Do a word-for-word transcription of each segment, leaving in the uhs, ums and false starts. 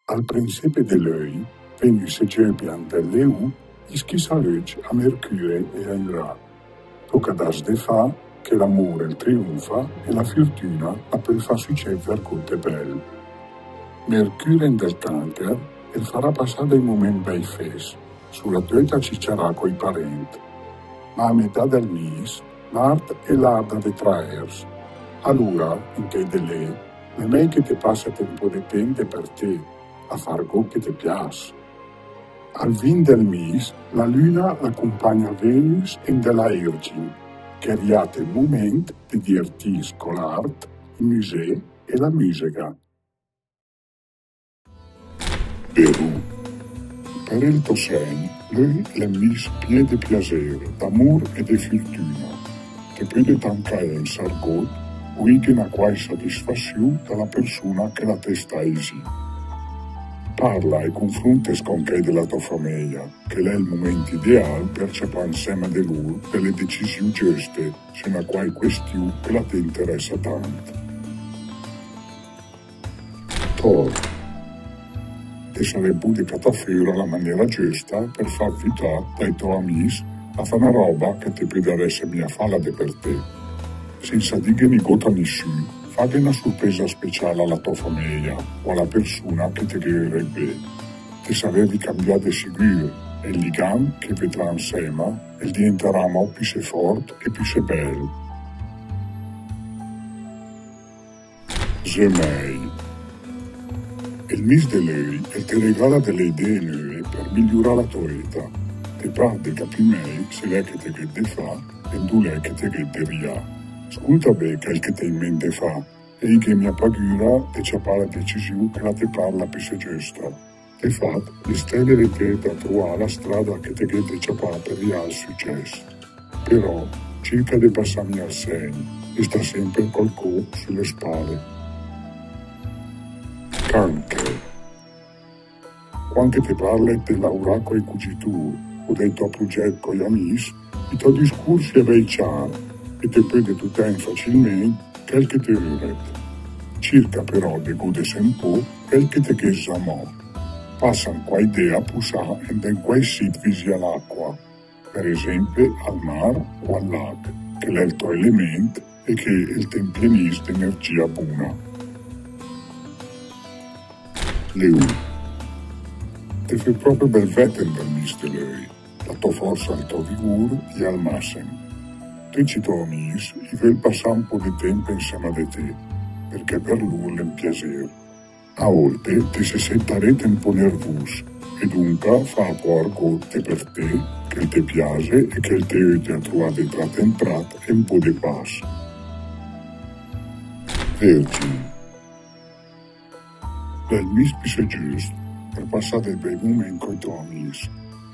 Al prensépe de löi, Venus e Giöpi en del Leù i schissa l'öcc a Mercüre e a Urà. Tóca dàs de fà che l'amur el triunfa e la fürtüna la pöl fà sücéder argót de bèl. Mercüre en del Càncher el farà passà dei momèncc bèi fés, suratöt a ciciarà coi parèncc. Ma a metà del mis, Mart el arda de traèrs. Alura, in chèi dé lé, l'è mèi che te passet ü pó de tèmp de per té, a fà argót che te pias. Al vìnc del mis, la Lüna la compagna Venus en de la Èrgin, ch'è riàt ol momènt de diertìs co l'art, i müsé e la müsega. Verù. Per el tò sègn, löi l'è ü mis pié de piazér, d'amur e de fürtüna. Te pödet ancà èss argót o ìga öna quai sodisfassiù da la persuna che la te sta isì. Parla e confróntes con chèi de la tò famèia, che l'è ol momènt ideàl per ciapà ensèma de lur de le decisiù giöste sö öna quai questiù che la te interèssa tant. Tor. Te sarèt bù de catà föra la manéra giösta per fàt vütà dai tò amis a fà öna roba che te pödarèsset mia fàla de per té. Sènsa dìga nigót a nissü, faghe öna surpresa speciàl a la tò famèia o a la persuna che te ghe öret bé. Te sarèt ricambiàt de sigür, e ol ligam che ve trà ensèma el dientarà amò püsé fòrt e püsé bèl. Gemèi. Ol mis de löi el te regala de le idee nöe per migliurà la tò éta. Te par de capì mèi se l'è che te ghét de fà e 'ndo l'è che te ghét de rià. Scólta bé chèl che t'é in mènt de fà e ìga mia pagüra de ciapà la decisiù che la te par la püsé giösta. De fat, le stèle le te ède a truà la strada che te ghét de ciapà per rià al sücès. Però, circa de passà mia ol sègn e stà sèmper col có sö le spale. Càncher. Quand che te parlet de laurà coi cugitùr o dei tò prugèt coi amis, i tò discurs i è bèi ciar e te pödet otègn facilmènt chèl che te öret. Circa però de gódes ü pó chèl che te ghét zamò. Passa ü quai dé a pusà en d'ü quai sit visì a l'aqua, per esèmpe al mar o al lagh, che l'è ol tò elemènt e che el te impienìs d'energia buna. Leù. Te fé pròpe bèl vèt en del mis de löi. La tò fòrsa e ol tò vigùr i è al màsem. Töcc i tò amis i völ passà ü pó de tèmp ensèma de té, perchè per lur l'è ü piazér. A ólte te se sentarét ü pó nervùs, e donca fà pò argót de per té, che te piase e che te öte a truà de trat en trat ü pó de pas. Vergin. L'è ol mis püsé giöst per passà dei bèi momèncc coi tò amis,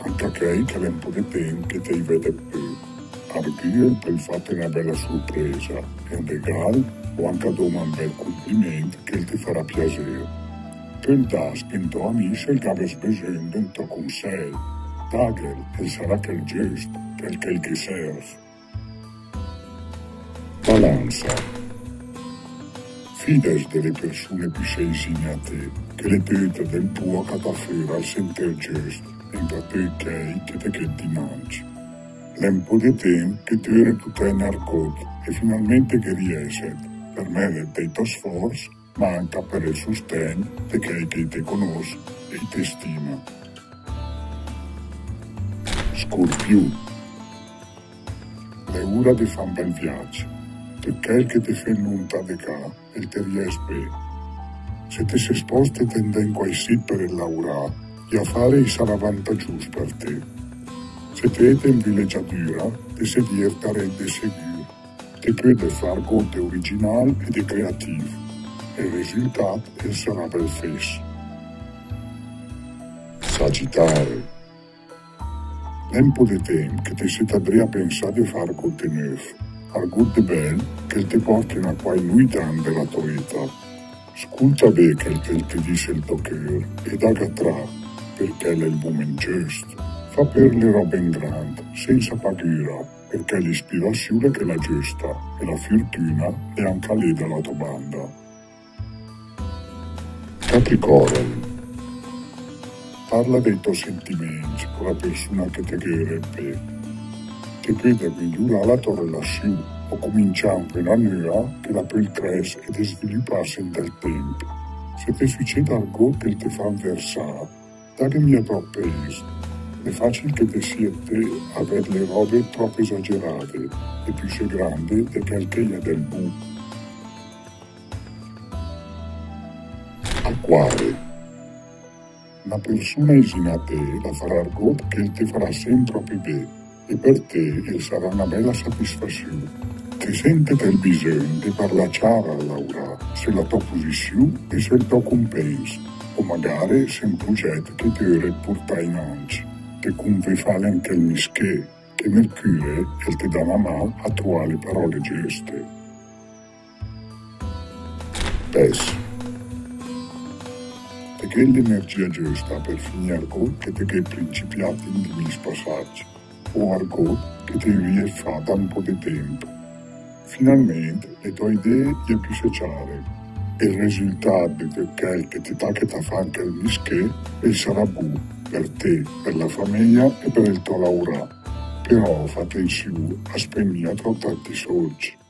anca chèi che l'è ü pó de tèmp che te i vèdet pö. Argüel pöl fàt öna bèla surpresa, ü regàl o anca dóm ü bèl complimènt che el te farà piazér. Pöl dàs che ü tò amis el gh'àbes besògn d'un tò consèi. Daghel, el sarà chèl giöst, chèl che el ghe serv. Balansa. Fides de le persune püsé isìne a té, che le te öten ü pó a catà föra ol sentèr giöst, en töcc chèi che te ghét dinàcc. L'è ü pó de tèmp che te öret otègn argót e finalmènt te ghe rièset, per mèrit dei tò sfòrs, ma anca per ol sostègn de chèi che te conòs e i te stima. Scorpiù. L'è ura de fà ü bèl viac. Töt chèl che te fét lontà de cà, el te riès bé. Se te se spòstet en d'ü quai sit per laurà, i afare i sarà vantagiùs per té. Se te ét en vilegiadüra, te se diertarét de sigür. Te pödet fà argót de originàl e de creatìv, e ol risultat el sarà bèl fés. Sagitare. L'è ü pó de tèmp che te sét dré a pensà de fà argót de nöf, argót de bèl che el te pòrte öna quai nuvità en de la tò éta. Scólta bé chèl che el te dis ol tò cör e daga a trà, perchè l'è ol momènt giöst. Fà pör le robe en grand, sènsa pagüra, perchè l'ispirasiù l'è chèla giösta e la fürtüna l'è anca lé da la tò banda. Capricorn. Parla dei tò sentimèncc co la persuna che te gh'éret bé. Te pödet migliurà la tò relasiù o cumincià öna nöa che la pöl crès e svilüpàs in del tép. Se te sücéd argót che te fa inversà, daghe mia tròp pés. L'è facil che te siet té a vèd le ròbe tròp esagerade e püsé grande de chèl che i è del bù. Acquare. Na persuna isin a té la farà argót che te farà sèmper piö bé, e per té el sarà na bèla satisfasiù. Te sèntet el bisògn de parlà ciar a Laura sö la tò pusisiù e söl tò cumpèns, o magare sö un progèt che te öret purtà inàcc. Te cunvé fàl en chèl mis ché, che Mercure el te dà na mà a truà le paròle giöste. Pès. Te gh'ét l'energia giösta per finì argót che te gh'ét prinsipiàt in di mis pasàcc, o argót che te öliet fà da un pó de tép. Finalmènt le tò idee i è püsé ciare, e el resültàt de töt chèl che te tàchet a fà en chèl mis ché el sarà bù per té, per la famèja e per el tò laurà. Però fà atensiù a spènd mia tròp tanti sólcc.